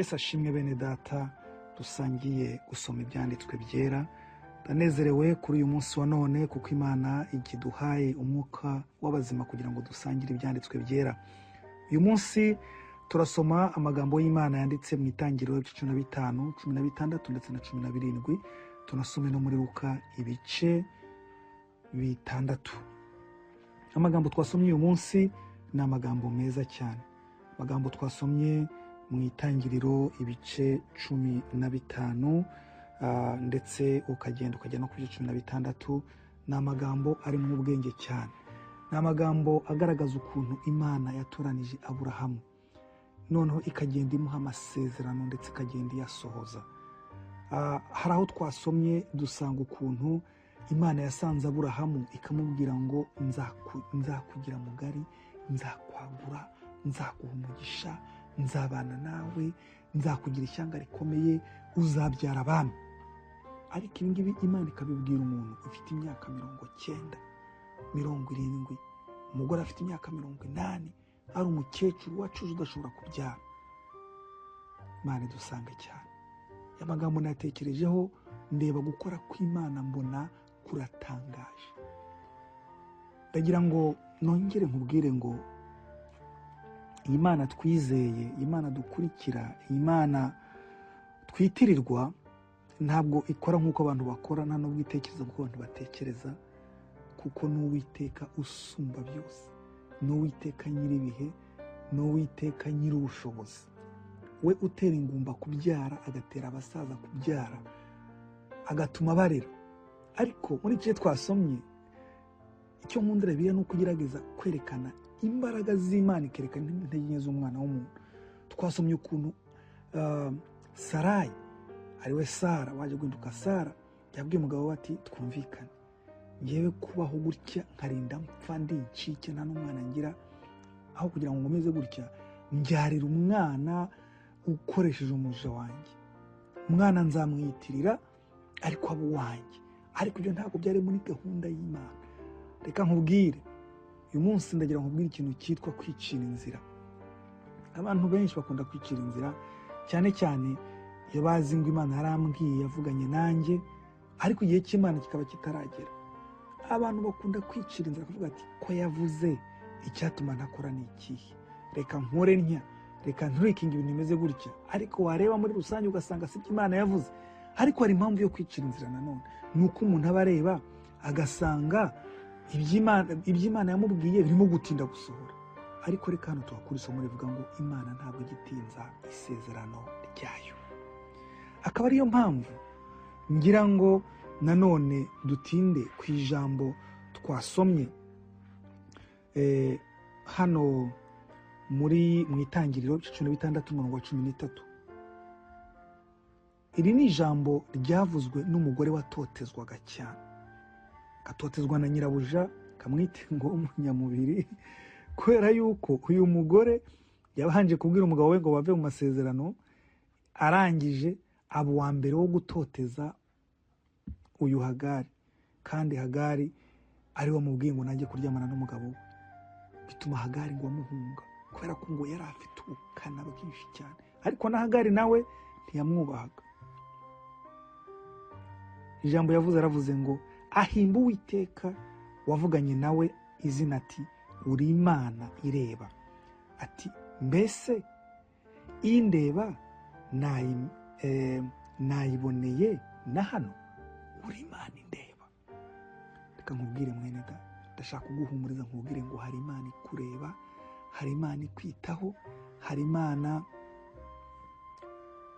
Yesu ashimwe. Bene Data dusangiye gusoma ibyanditswe byera, ndanezerewe kuri uyu munsi wa none kuko Imana ikiduhaye umwuka w'abazima kugira ngo dusangire ibyanditswe byera. Uyu munsi turasoma amagambo y'Imana yanditse mu Itangiriro ibice 15, 16 ndetse na 17. Tunasome no muri Luka ibice 6. Amagambo twasomye uyu munsi ni amagambo meza cyane. Amagambo twasomye mu Itangiriro ibice 15, ndetse ukagenda ukajya no ku bice 16, ni amagambo arimo ubwenge cyane. Ni amagambo agaragaza ukuntu Imana yatoranije Aburahamu, noneho ikagenda imuha amasezerano ndetse ikagenda iyasohoza. Hari aho twasomye dusanga ukuntu Imana yasanze Aburahamu ikamubwira ngo nzakugira mugari, nzakwagura, nzaguha umugisha, nzabana nawe, nzakugira ishyanga rikomeye, uzabyara abami. Ariko ibi ngibi Imana ikabibwira umuntu ufite imyaka 90, 70, umugore afite imyaka 80, ari umukecuru wacuze udashobora kubyara. Imana idusanga cyane. Aya magambo nayatekerejeho, ndeba gukora kw'Imana mbona kuratangaje. Ndagira ngo nongere nkubwire ngo iyi Mana twizeye, iyi Mana dukurikira, iyi Mana twitirirwa, ntabwo ikora nk'uko abantu bakora, nta n'ubwo itekereza nk'uko abantu batekereza, kuko ni Uwiteka usumba byose, ni Uwiteka nyir'ibihe, ni Uwiteka nyir'ubushobozi, we utera ingumba kubyara, agatera abasaza kubyara, agatuma barera. Ariko muri iki gice twasomye, icyo nkundira Bibiliya ni uko igerageza kwerekana imbaraga z'Imana, ikerekana intege nke z'umwana w'umuntu. Twasomye ukuntu Sarayi, ariwe Sara waje guhinduka Sara, yabwiye umugabo we ati: "Twumvikane, ngewe kubaho gutya nkarinda mpfa ndi incike nta n'umwana ngira, aho kugira ngo nkomeze gutya, mbyarira umwana ukoresheje umuja wanjye. Umwana nzamwiyitirira ariko aba uwanjye." Ariko ibyo ntabwo byari muri gahunda y'Imana. Reka nkubwire uyu munsi, ndagira nkubwire ikintu cyitwa kwicira inzira. Abantu benshi bakunda kwicira inzira, cyane cyane iyo bazi ngo Imana yarambwiye, yavuganye nanjye, ariko igihe cy'Imana kikaba kitaragera. Abantu bakunda kwicira inzira, bakavuga ati: "Ko yavuze, icyatuma ntakora ni ikihe? Reka nkore ntya, reka nturikinge ibintu bimeze gutya." Ariko wareba muri rusange ugasanga si byo Imana yavuze. Ariko hari impamvu yo kwicira inzira nanone, ni uko umuntu aba areba agasanga iby'Imana yamubwiye birimo gutinda gusohora. Ariko reka hano tuhakura isomo rivuga ngo Imana ntabwo igitinza isezerano ryayo. Akaba ariyo mpamvu ngira ngo nanone dutinde ku ijambo twasomye hano muri mu Itangiriro 16, umurongo wa 13. Iri ni ijambo ryavuzwe n'umugore watotezwaga cyane, agatotezwa na nyirabuja, kamwite ngo umunyamubiri, kubera yuko uyu mugore yabanje kubwira umugabo we ngo bave mu masezerano, arangije aba uwa mbere wo gutoteza uyu Hagari, kandi Hagari ari we wamubwiye ngo najye kuryamana n'umugabo we. Bituma Hagari ngo amuhunga, kubera ko ngo yari afite ubukana bwinshi cyane. Ariko na Hagari nawe ntiyamwubahaga. Ijambo yavuze, aravuze ngo ahimba Uwiteka wavuganye nawe izina ati: "Uri Imana ireba." Ati: "Mbese indeba nayiboneye na hano? Uri Imana indeba." Reka nkubwire mwene da, ndashaka kuguhumuriza nkubwire ngo hari Imana ikureba, hari Imana ikwitaho, hari Imana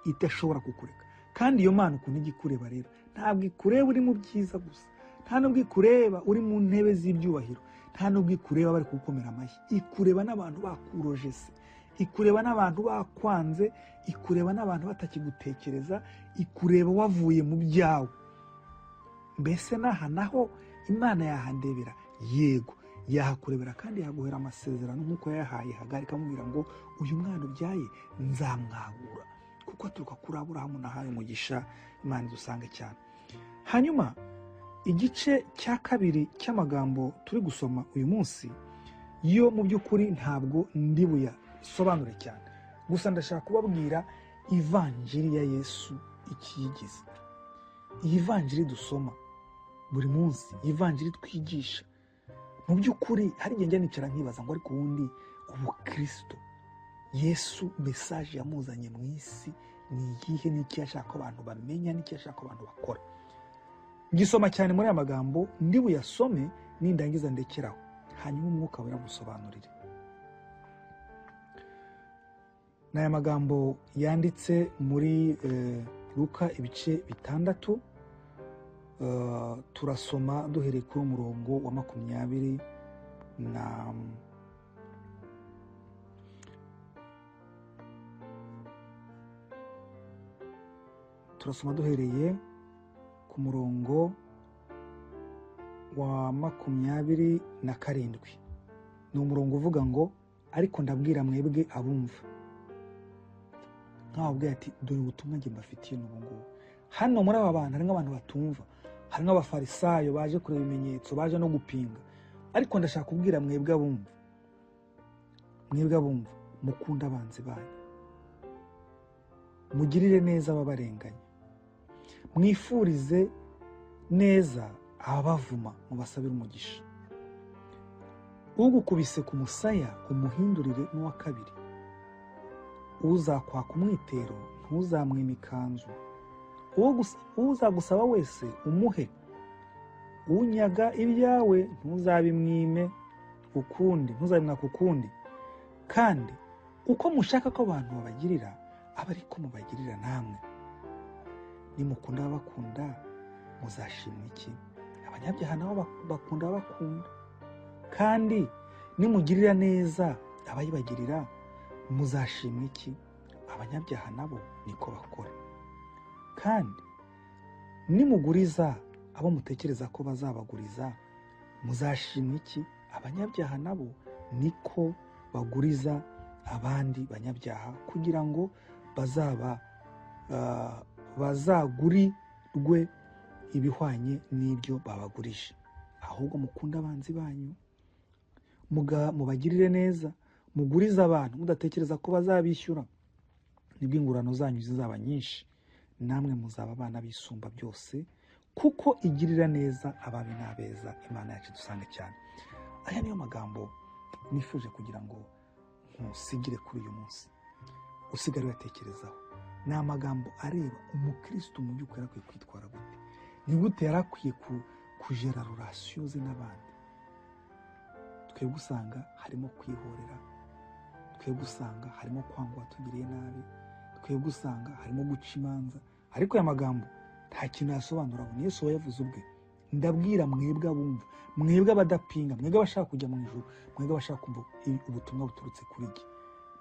idashobora kukureka. Kandi iyo Mana ukuntu ijya ikureba rero, ntabwo ikureba uri mu byiza gusa, nta nubwo ikureba uri mu ntebe z'ibyubahiro, nta nubwo ikureba bari kugukomera amashyi. Ikureba n'abantu bakurojese, ikureba n'abantu bakwanze, ikureba n'abantu batakigutekereza, ikureba wavuye mu byawe. Mbese n'aha naho Imana yahandebera? Yego, yahakurebera kandi yaguhera amasezerano nk'uko yayahaye Hagari, ikamubwira ngo uyu mwana ubyaye nzamwagura kuko aturuka kuri Aburahamu nahaye umugisha. Imana idusanga cyane. Hanyuma igice cya kabiri cy'amagambo turi gusoma uyu munsi yo mu by'ukuri ntabwo ndi buyasobanure cyane, gusa ndashaka kubabwira Ivanjiri ya Yesu ikiyigize, iyi vanjiri dusoma buri munsi, iyi vanjiri twigisha, mu by'ukuri hari igihe njya nicara nkibaza ngo ariko ubundi ubukristo Yesu message yamuzanye mu isi ni iyihe? N'iki yashaka ko abantu bamenya? N'iki yashaka ko abantu bakora? Ngisoma cyane muri aya magambo, ndi buyasome nindangiza ndekeraho, hanyuma Umwuka Wera agusobanurire. Ni aya magambo yanditse muri Luka ibice 6. Turasoma duhereye kuri umurongo wa 20 na turasoma duhereye ku murongo wa 27. Ni umurongo uvuga ngo: "Ariko ndabwira mwebwe abumva." Nkaho ababwira ati: "Dore ubutumwa njye mbafitiye n'ubu ngubu." Hano muri aba bantu harimo abantu batumva, harimo abafarisayo baje kureba ibimenyetso, baje no gupinga. Ariko ndashaka kubwira mwebwe abumva, mwebwe abumva, mukunde abanzi banyu, mugirire neza ababarenganya, mwifurize neza ababavuma, mubasabire umugisha. Ugukubise ku musaya umuhindurire n'uwa kabiri, uzakwaka umwitero ntuzamwime ikanzu, uzagusaba wese umuhe, unyaga ibyawe ntuzabimwime ukundi, ntuzabimwaka ukundi. Kandi uko mushaka ko abantu babagirira, abe ariko mubagirira namwe. Nimukunda ababakunda muzashimwa iki? Abanyabyaha nabo bakunda ababakunda. Kandi nimugirira neza abayibagirira muzashimwa iki? Abanyabyaha nabo niko bakora. Kandi nimuguriza abo mutekereza ko bazabaguriza muzashimwa iki? Abanyabyaha nabo niko baguriza abandi banyabyaha, kugira ngo bazagurirwe ibihwanye n'ibyo babagurije. Ahubwo mukunde abanzi banyu, mubagirire neza, mugurize abantu mudatekereza ko bazabishyura, nibwo ingurano zanyu zizaba nyinshi, namwe muzaba abana b'Isumba byose, kuko igirira neza ababi n'abeza. Imana yacu dusange cyane. Aya niyo magambo nifuje kugira ngo nkusigire kuri uyu munsi, usigare uyatekerezaho. Ni amagambo areba umukristo mu by'ukuri yarakwiye kwitwara gute, ni gute yarakwiye kujera relation ze n'abandi. Twebwe usanga harimo kwihorera, twebwe usanga harimo kwanga uwatugiriye nabi, twebwe usanga harimo guca imanza. Ariko aya magambo nta kintu yasobanuraho, ni Yesu wayavuze ubwe. Ndabwira mwebwe abumva, mwebwe abadapinga, mwebwe abashaka kujya mu ijuru, mwebwe abashaka kumva ubutumwa buturutse kuri jye,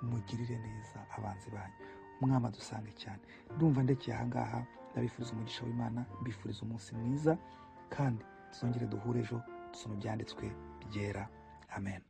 mugirire neza abanzi banyu. Umwami adusange cyane. Ndumva ndekeye aha ngaha, ndabifuriza umugisha w'Imana, mbifuriza umunsi mwiza, kandi tuzongere duhure ejo dusoma ibyanditswe byera. Amen.